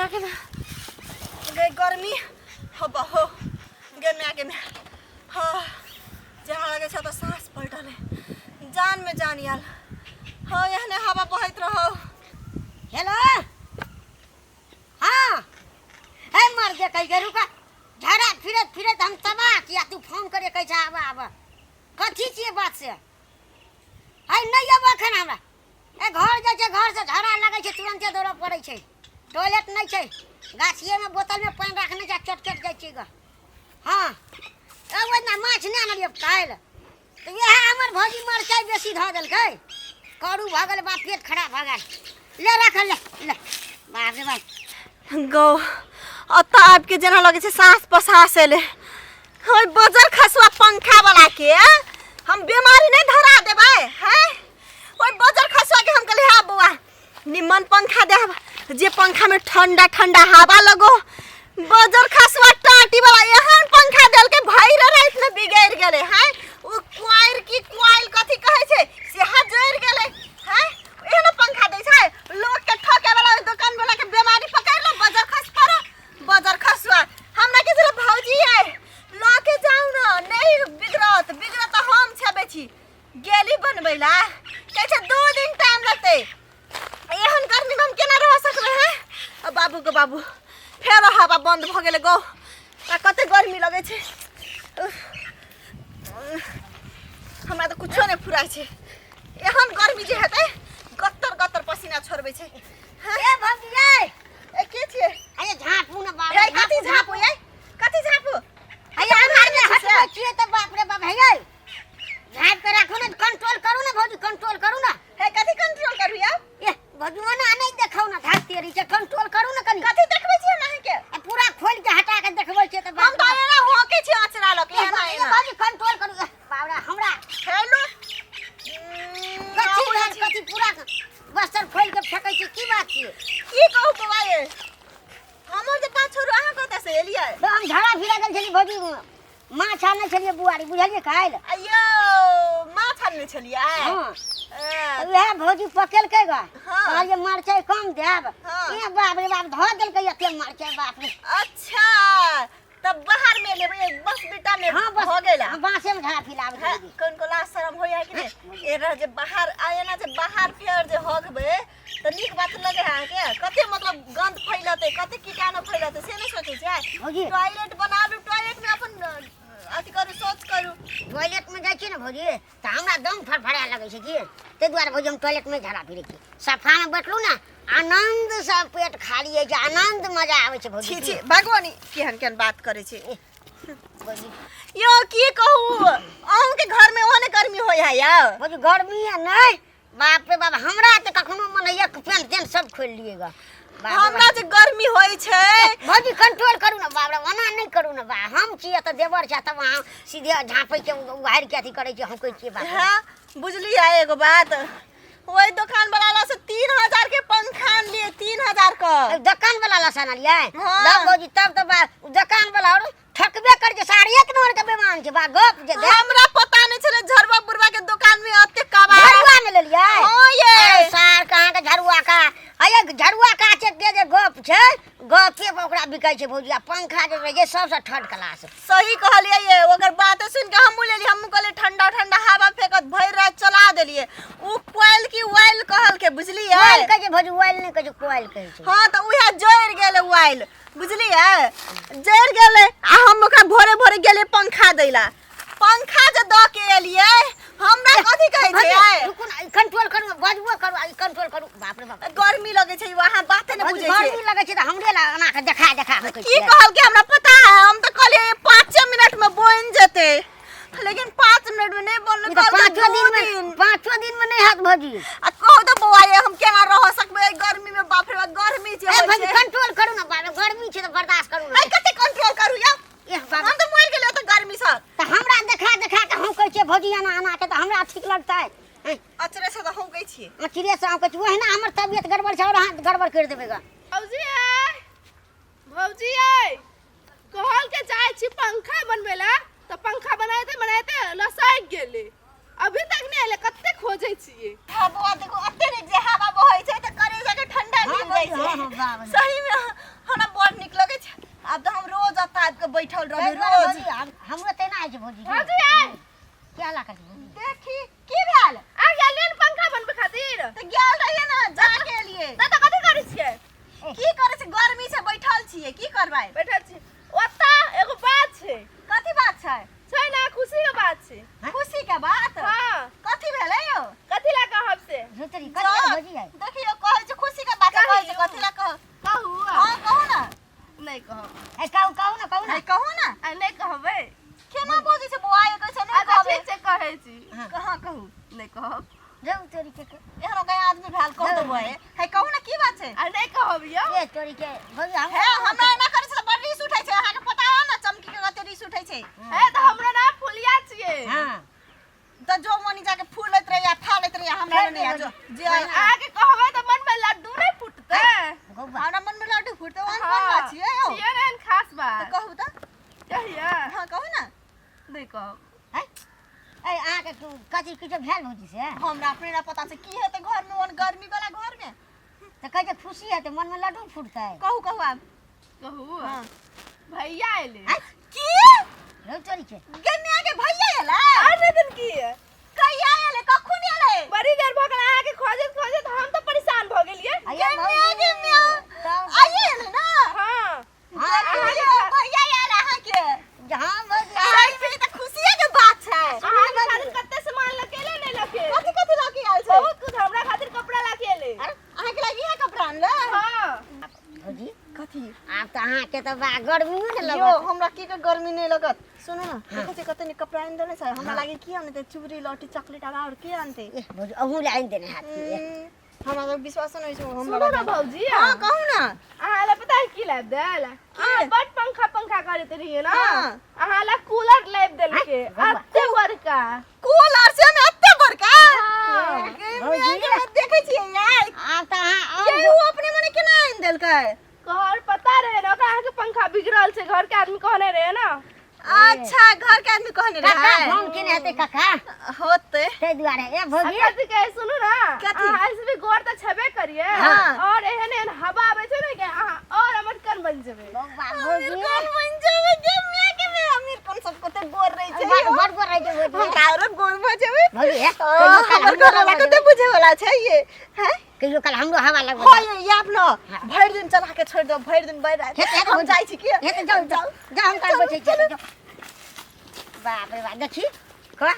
माय के माय गे गर्मी हो बहो गे माय के माय। हाँ, जहाँ लगे छै तऽ साँस पलटल है, जान में जान आयल। हाँ, एहने हवा बहैत रहो। हेलो, हाँ हे मर गे कहि के रुका, झड़ा फिरत फिरत हम तबाह किया तू फोन करे कहै छै आबऽ आबऽ, कथी छियै बात से? है नहि आबऽ एखन हमरा, ए घर जाइ छै, घर से झड़ा लगै छै, तुरन्ते दौड़ऽ पड़ै छै, टॉयलेट नहि छै, गाछिएमे बोतलमे पानि राखने छै, चट चट जाइ छियै ग। हाँ ए ओहि दिना माछ नहि आनलियै काल्हि, तऽ इएह हमर भौजी मरचाइ बेसी धऽ देलकै, करू भऽ गेल बाप, पेट खराब भऽ गेल। ले राख ले ले, बाप रे बाप। गौ अतऽ आबि के जेना लगै छै साँस पसास एलै। ओहि बजर खसुआ पंखा वाला के हम बीमारी नहि धरा देबै हैं। ओहि बजर खसुआ के हम कहलियै हाँ बौआ निमन पंखा देब जे पंखा में ठंडा ठंडा हवा लगो। बजर खसुआ टाटी वाला एहन पंखा देलकै भरि राति में बिगड़ि गेलै हैं। ओ क्वाइर की क्वाइल कथी कहै छै सेहा जरि गेलै हैं। एहन पंखा दै छै लोक के ठके वाला दुकान वाला के बीमारी पकड़ लो बजर खस पर बजर खसुआ। हमरा के जरा भौजी है ल के जाऊ न, नहीं बिगड़त, बिगड़त त हम छेबै छी। गेली बनबै ला कहै छै 2 दिन टाइम लगतै, एहन गर्मी में हम केना रह सकबै हैं। आ बाबू के बाबू फेर हवा बंद भ गेलै गौ, आ कते गर्मी लगै छै। हमरा तऽ कुछो नहि फुराइ छै, एहन गर्मी जे हेतै गत्तर गत्तर पसीना छोड़बै छै। ए भौजी यै, ए के छियै? अरे झाँपू न बाप रे, कथी झाँपू यै, कथी झाँपू? अरे हमरा जे हटबै छियै तऽ बाप रे बाप। हे यै झाँपि के राखू ने, कंट्रोल करू ने भौजी, कंट्रोल करू ने। हे कथी कंट्रोल करू यौ? ए भौजी ओना नहि देखौ ने, धाक तेरी छै, कंट्रोल करू ने कनी। कथी देखबै छियै हम अहाँके? ए पूरा खोलि के हटा के देखबै छियै तऽ हम तऽ एना होके छियै अचरा लऽ के, एना ए एना। भौजी कंट्रोल करू, ए बाप रे हमरा। हेलो कथी भेल, कथी पूरा बस्तर खोलि के फेकै छी, की बात छियै? की कहू बौआ ये, हमर जे पाँच छोरू अहाँ कतऽ से एलियै? हम झड़ा फिरा गेल छलियै भौजी, माछ आनने छलियै बुआरी, बुझलियै काल्हि? अयो माछ आनने छलियै? हाँ। ए, वएह भौजी पकेलकै ग। हाँ। कहलियै मरचाइ कम देब। हाँ। ए बाप रे बाप, धऽ देलकै एते मरचाइ, बाप रे। अच्छा तब बाहर में लेबै, बस बेटा में। हाँ, बस हो गेला। हाँ, बांसे में झड़ा फिलाबै हाँ, छलियै। कोन को लाज शरम होय है कि नहीं? ए रह जे बाहर आए ना, जे बाहर फेर जे हगबै तऽ नीक बात लगे है अहाँके? कते मतलब गंद फैलतै, कते कीटाणु फैलतै से नहि सोचै छियै? भौजी। टॉयलेट बनाबू, टॉयलेट में अपन अथी करू, शौच करू। टॉयलेट में जाइ छियै ने भौजी तऽ हमरा दम फड़फड़ाए लगै छै की, ताहि दुआरे भौजी हम टॉयलेट में झड़ा फिरै छी। सफा में बैठलहुँ ने आनंद से पेट खाली होइ छै, आनंद मजा आबै छै भौजी। छी छी भगवानी केहन केहन बात करै छै भौजी। यौ की कहू, अहूँके घर में ओहने गर्मी होइ है यौ? भौजी गर्मी है नहि, बाप रे बाप, हमरा तऽ कखनो मन होइया पेंट तेंट सब खोलि लियै ग। हमरा जे गर्मी होइ छै भौजी कंट्रोल करू ने बाप रे, ओना नहि करू ने बा, हम छियै तऽ देवर छै तब अहाँ सीधे झाँपै के उघारि के अथी करै छियै, हौकै छियै बाप रे। हाँ बुझलियै एगो बात, ओहि दुकान वाला से 3000 के पंखा आनलियै, 3000 के। दुकान वाला लस आनलियै? हाँ। तब भौजी तब तऽ बा दुकान वाला और ठकबे कर छै, साढ़े एक नंबर के बेमान छै बा, गप जे दे। हमरा पता नहीं छलै झरुआ बुढ़वा के दुकान में एते कबाड़। झरुआ में लेलियै? हाँ ये। अरे सार कहाँ के झरुआ का, अरे झरुआ का छै के जे गप छै, गपे पर ओकरा बिकै छै भौजी, आ पंखा जे रहै छै सबसँ थर्ड क्लास। सही कहलियै ये, ओकर बात सुन के हमहूँ लेलियै, हमहूँ कहलियै ठंडा ठंडा हवा फेंकत, भरि राति चला देलियै। उ कोयल की वाइल कहलकै, बुझलियै? कोयल कहै छै भौजी, वाइल नहि कहै छै, कोयल कहै छै। हाँ तऽ उएह जरि गेलै वाइल, बुझलियै, जरि गेलै। आ हम ओकरा भोरे भोरे गेलियै पंखा दै ला, पंखा जे दऽ के एलियै हमरा कथी कहै छै? रुकू ने, कंट्रोल करू, बजबो करू, ई कंट्रोल करू, बाप रे बाप। गर्मी लगै छै, अहाँ बाते नहि बुझै छियै। गर्मी लगै छै तऽ हमरे ला एना के देखा देखा के की कहलकै हमरा पता है, हम तऽ कहलियै 5 मिनट में बनि जेतै, लेकिन 5 मिनट में नहीं बनल। पाँचो दिन में, पाँचो दिन में नहीं हाथ भौजी। आ कहू तऽ बौआ ये हम केना रह सकबै एहि गर्मी में? बाप रे बाप गर्मी छै। ए भौजी कंट्रोल करू ने बाप रे, गर्मी छै तऽ बर्दाश्त करू ने। कते कंट्रोल करू यौ? एह बाप, हम तऽ मरि गेलियै तऽ गर्मी सँ। तऽ हमरा देखा देखा के हम कहै छियै भौजी एना एना के, तऽ हमरा ठीक लगतै? अचरे से तऽ हम कहै छियै। अचरे से हम कहै छियै, ओहिना हमर तबियत गड़बड़ छै और अहाँ गड़बड़ करि देबै ग। भौजी यै, भौजी यै, कहल के जाइ छी पंखा बनबै ला तऽ पंखा बनाते बनाते लसकि गेलै, अभी तक नहि एलै, कते खोजै छियै। हाँ बौआ देखो, अते नीक जे हवा बहै छै तऽ करेजा के ठंडा मिल जाइ छै। हाँ, बाप रे। सही में। बैठल ताहि रहबै दुआरे रोज। भौजी, हमरो तेना होइ छै भौजी। भौजी आइ क्या ला करी भौजी? देखी की भेल? आ गेलियै ने पंखा बनबै खातिर। तऽ गेल रहियै ने, जा के एलियै। तऽ कथी करै छियै? की करै छै, गर्मी से बैठल छियै, की करबै? बैठल छी। ओतऽ एगो बात छै। कथी बात छै? छै ने, खुशी के बात छै। खुशी के बात? हाँ। कथी भेलै यौ? कथी लए कहब से? झुतरी कथी लए भौजी है? देखियौ, कहै छै खुशी के बात, कहै छै कथी लए कहब? कहू। हाँ, कहू ने। नहि कहब। ए कहू, कहू ने, कहू ने। है, कहू ने। आ नहि कहबै। केना बजै छै बौआ, कहै छै नहि अच्छा कहबै। ठीक छै, कहै छी। कहाँ कहू? नहि कहब। जाउ तोरी के। एहनो गया आदमी भेल, कहू तऽ बौआ। है, कहू ने, की बात छै? आ नहि कहब यौ। ए तोरी के भौजी, हम हे, हमरा एना करै छै तऽ बड़ रीस उठै छै, अहाँके पता है ने चमकी के कते रीस उठै छै। हे, तऽ हमरा नाम फुलिया छियै। हां। तऽ जो मनी जाके फूलैत रहैया फालैत रहैया, हमरा नहि आ जो जे अहाँके कहबै तऽ मनमे लड्डू नहि फुटतै? गौबा हमरा मन में लड्डू फूटतै, ओहन कोन बात छियै यौ? छियै ने एहन खास तऽ बात। कहू तऽ। कहिया? हाँ, कहू ने। नहि कहब। है ए अहाँके कथी किछो भेल भौजी से? हमरा अपने ना पता छै की हेतै घर में, ओहन गर्मी वाला घर में। तऽ कहै छै खुशी हेतै, मनमे लड्डू फुटतै। कहू, कहू आब। कहू। हाँ। भैया एलै। की? रौ तोरी के। गे माय के, भैया एलै? अरे दिन की कहिया एलै, कखन एलै? बड़ी देर भऽ गेल अहाँके खोजैत खोजैत, हम तऽ परेशान भऽ गेलियै। आइए गे माय, गे माय, तब आइए एलै ना? हाँ। हाँ। देखियौ, भैया आयल अहाँके। जहाँ भौजी सही में ई तऽ खुशिये के बात छै। अहाँके खातिर कते सामान लकेले नहि लके। कथी कथी लऽ के आयल छै? बहुत कुछ, हमरा खातिर कपड़ा लके एलै। अहाँके लागि इएह कपड़ा अनलै? हाँ। भौजी। कथी? आब तऽ अहाँके तऽ बा गर्मियो ने यौ लगत। हमरा की के गर्मी नहि लगत? सुनू ने, देखै छियै कते नीक कपड़ा आनि देने छै हमरा लागे। की आनतै? चूड़ी, लहठी, चॉकलेट आर आओर की आनतै? एह भौजी, अहूँ लए आनि देने हैत की? एह, हमरा तऽ विश्वास नहि छै हमरा। सुनू ने भौजी। हाँ, कहू ने। अहाँ लए पता है की लाबि देल? अहाँ बड पंखा पंखा करैत रहियै ने। हाँ। अहाँ लए कूलर लाबि देलकै, एते बड़का कूलर से में एते बड़का? हाँ। गे भौजी। माय के, देखै छियै यार। आब तऽ अहाँ ये आओर उ अपने मने केना आनि देलकै? घर पता रहे ने ओकरा, अहाँके पंखा बिगड़ल छै, घर के आदमी कहने रहे ने। अच्छा, घर के आदमी कहने काका रहे। फोन केने हेतै काका। होते। ताहि दुआरे ए आ भौजी। कथी कहै, सुनू ने। कथी? अहाँ ऐसे भी गोर तऽ छेबे करियै। हाँ। और एहन एहन हवा आबै छै ने कि अहाँ और अमरकन बनि जेबै। बौआ अमीर भौजी। कौन बन जेबै? गे माय के, मैं अमीर कौन सब कते गोर रहै छै। बड़ बड़ गोर रहै छै भौजी। हम आरो गोर भऽ जेबै। भौजी, हे, ओ, कहियो काल हमर हमरो घर वाला हवा कते बुझे वाला छै ये हैं? कहियो काल हमरो हवा लगबै। हो ये आब न भरि दिन चला के छोड़ि दो, भरि दिन भरि राति। हे, हे, हम जाइ छी की? हे तऽ जाउ, जाउ, जाउ, हम काल बैठै छी, जाउ। बाप रे बाप, देखी कह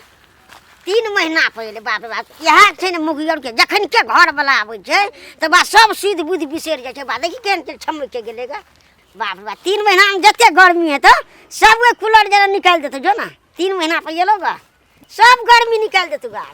3 महीना पहिले, बाप रे बाप, इएह छै ने मुगियर के, जखन के घर वाला आबै छै तऽ बा सब सुधि बुधि बिसरि जाइ छै। बा देखी केहन के छमकि के गेलै गा। बाप रे बाप, 3 महीनामे जते गर्मी हेतौ सब ओहि कूलर जेना निकालि देतौ। जो ने, 3 महीना पर एलौ गा, सब गर्मी निकालि देतौ गा।